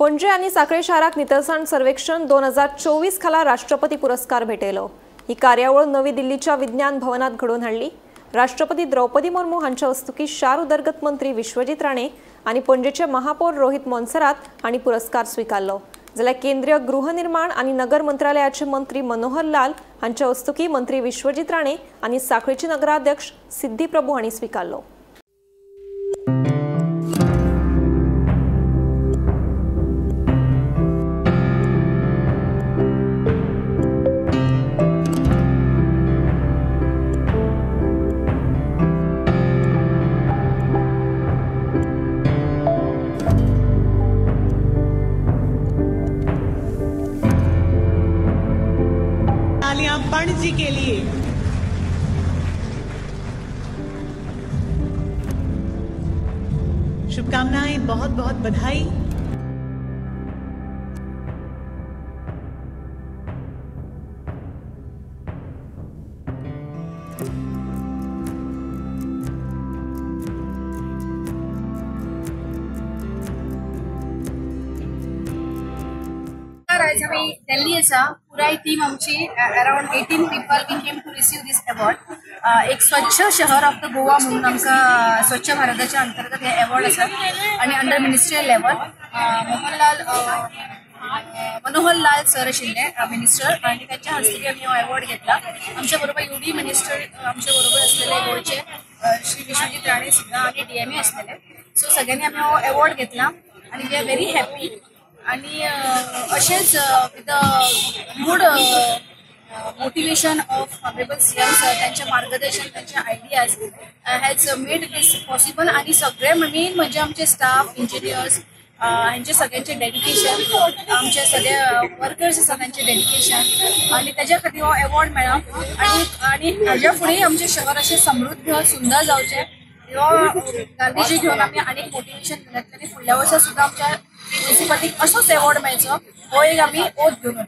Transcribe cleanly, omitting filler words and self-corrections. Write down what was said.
पणजे आनी साखळे शाराक नितळसाण सर्वेक्षण 2024 खाला राष्ट्रपती पुरस्कार भेटयलो। ही कार्यावळ नवी दिल्लीच्या विज्ञान भवनात घडोवन हाडली। राष्ट्रपती द्रौपदी मुर्मू हांच्या हस्तुकी शार उदरगत मंत्री विश्वजीत राणे आनी पणजेचे महापौर रोहित मोन्सेरात हांणी पुरस्कार स्वीकारलो। जाल्यार केंद्रीय गृहनिर्माण आनी नगर मंत्रालयाचे मंत्री मनोहर लाल हांच्या हस्तुकी मंत्री विश्वजीत राणे आनी साखळीचे नगराध्यक्ष सिद्धी प्रभू हांणी स्वीकारलो। पणजी के लिए। शुभकामनाएं, बहुत बहुत बधाई। आयज आमी दिल्ली आसा। पुराय टीम आमची around 18 people we came to receive this award. एक स्वच्छ शहर ऑफ the Goa म्हणून आमकां स्वच्छ भारताच्या अंतर्गत हे अवॉर्ड आसा आनी under ministerial level Manohar Lal sir आशिल्ले मिनिस्टर आनी तांच्या हस्तुकी आमी हो अवॉर्ड घेतला। आमच्या बरोबर युडी मिनिस्टर आमच्या बरोबर आसलेले गोंयचे श्री विश्वजीत राणे सुद्दां आनी डीएमए आसलेले। सो सगळ्यांनी आमी हो अवॉर्ड घेतला आनी we are very happy. आणि अशेंच with the good motivation of honourable CM sir, त्यांचे मार्गदर्शन, त्यांचे ideas has made this possible. आणि सगळे मेन म्हणजे आमचे स्टाफ, इंजिनियर्स हांचे सगळ्यांचे डेडिकेशन, आमचे सगळे वर्कर्स आसा त्यांचे डेडिकेशन आणि ताज्या खातीर हो अवॉर्ड मेळ्ळा। आनी आनी हाज्या फुडें आमचें शहर अशें समृद्ध सुंदर जावचें हो गांधीजी घेवन आमी आनीक मोटिवेशन घेतलें आनी फुडल्या वर्सा सुद्दां आमच्या म्युनिसिपालिटीक असोच अवॉर्ड मेळचो हो एक आमी ओथ घेवन।